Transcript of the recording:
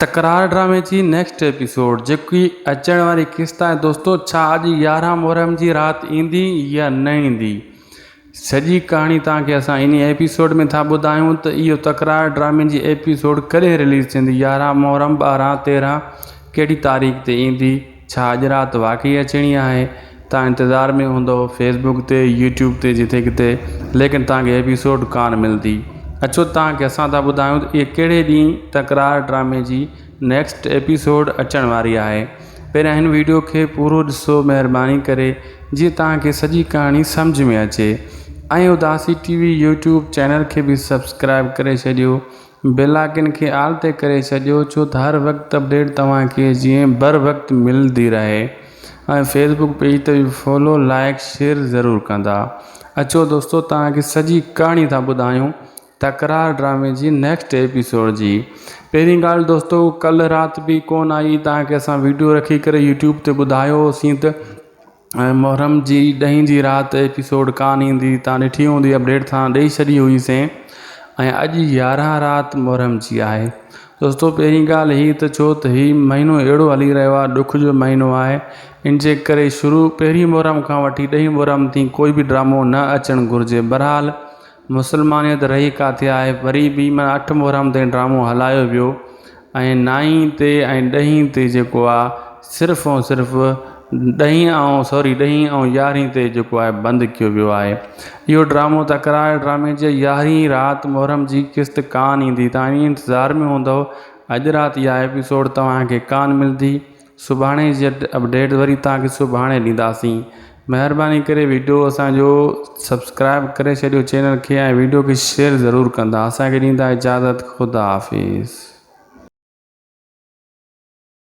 تڪرار ڊرامي جي نيڪسٽ ايپيسوڊ جيڪي اچڻ واري قسط آهي دوستو ڇا اڄ 11 محرم جي رات ايندي يا نه ايندي سڄي ڪهاڻي توهان کي اسان انهي ايپيسوڊ ۾ ٿا ٻڌايون ته اهو تڪرار ڊرامي جي ايپيسوڊ ڪڏهن رليز ٿيندي 11 محرم 12 13 ڪهڙي تاريخ تي ايندي ڇا اڄ رات واقعي اچڻي آهي توهان انتظار ۾ هوندؤ فيسبوڪ تي يوٽيوب تي جٿي ڪٿي ليڪن توهان کي ايپيسوڊ ڪانه ملدي اچو توهان کي اسان ٿا ٻڌايون ته اهي ڪهڙي ڏينهن تڪرار ڊرامي جي نيڪسٽ ايپيسوڊ اچڻ واري آهي پهريان هن ويڊيو کي پورو ڏسو مهرباني ڪري جيئن توهان کي سڄي ڪهاڻي سمجهه ۾ اچي ۽ Udasi T V YouTube channel کي به سبسڪرائب ڪري ڇڏيو بيل آئيڪن کي آل تي ڪري ڇڏيو ڇو ته هر وقت اپڊيٽ توهان کي جيئن بر وقت ملدي رهي ۽ فيسبوڪ پيج تي به فالو لائيڪ شيئر ضرور ڪندا اچو دوستو توهان کي سڄي ڪهاڻي ٿا ٻڌايون تڪرار ڊرامي جي نيڪسٽ ايپيسوڊ جي پهرين ڳالهه دوستو ڪلهه رات به ڪون آئي توهان کي اسان ويڊيو رکي ڪري يوٽيوب تي ٻڌايو هوسين ته ۽ محرم جي ڏهين جي رات ايپيسوڊ ڪانه ايندي تان ڏٺي هوندي اپڊيٽ تان ڏئي ڇڏي هئي سين ۽ اڄ 11 رات محرم جي آهي دوستو پهرين ڳالهه هي ته ڇو ته هي مهينو اهڙو هلي رهيو آهي ڏک جو مهينو آهي ان جي ڪري شروع پهرين محرم کان وٺي ڏهين محرم تائين ڪوئي به ڊرامو نه اچڻ گهرجي بهرحال مسلمانيت رهي ڪاٿي آهي وري به معنيٰ اٺ محرم تائين ڊرامو هلايو ويو ۽ نائين تي ۽ ڏهين تي جيڪو آهي صرف ۽ صرف ڏهين ۽ سوري ڏهين ۽ يارهين تي جيڪو آهي بند ڪيو ويو آهي اهو ڊرامو تڪرار ڊرامي جي يارهين رات محرم جي قسط ڪانه ايندي توهان انتظار ۾ هوندؤ اڄ رات اها ايپيسوڊ توهان کي ڪانه ملندي سڀاڻي جي اپڊيٽ وري توهان کي سڀاڻي ڏينداسين مهرباني ڪري ويڊيو اسان جو سبسڪرائب ڪري ڇڏيو چينل کي ۽ ويڊيو کي شيئر ضرور ڪندا اسان کي ڏيندا اجازت خدا حافظ.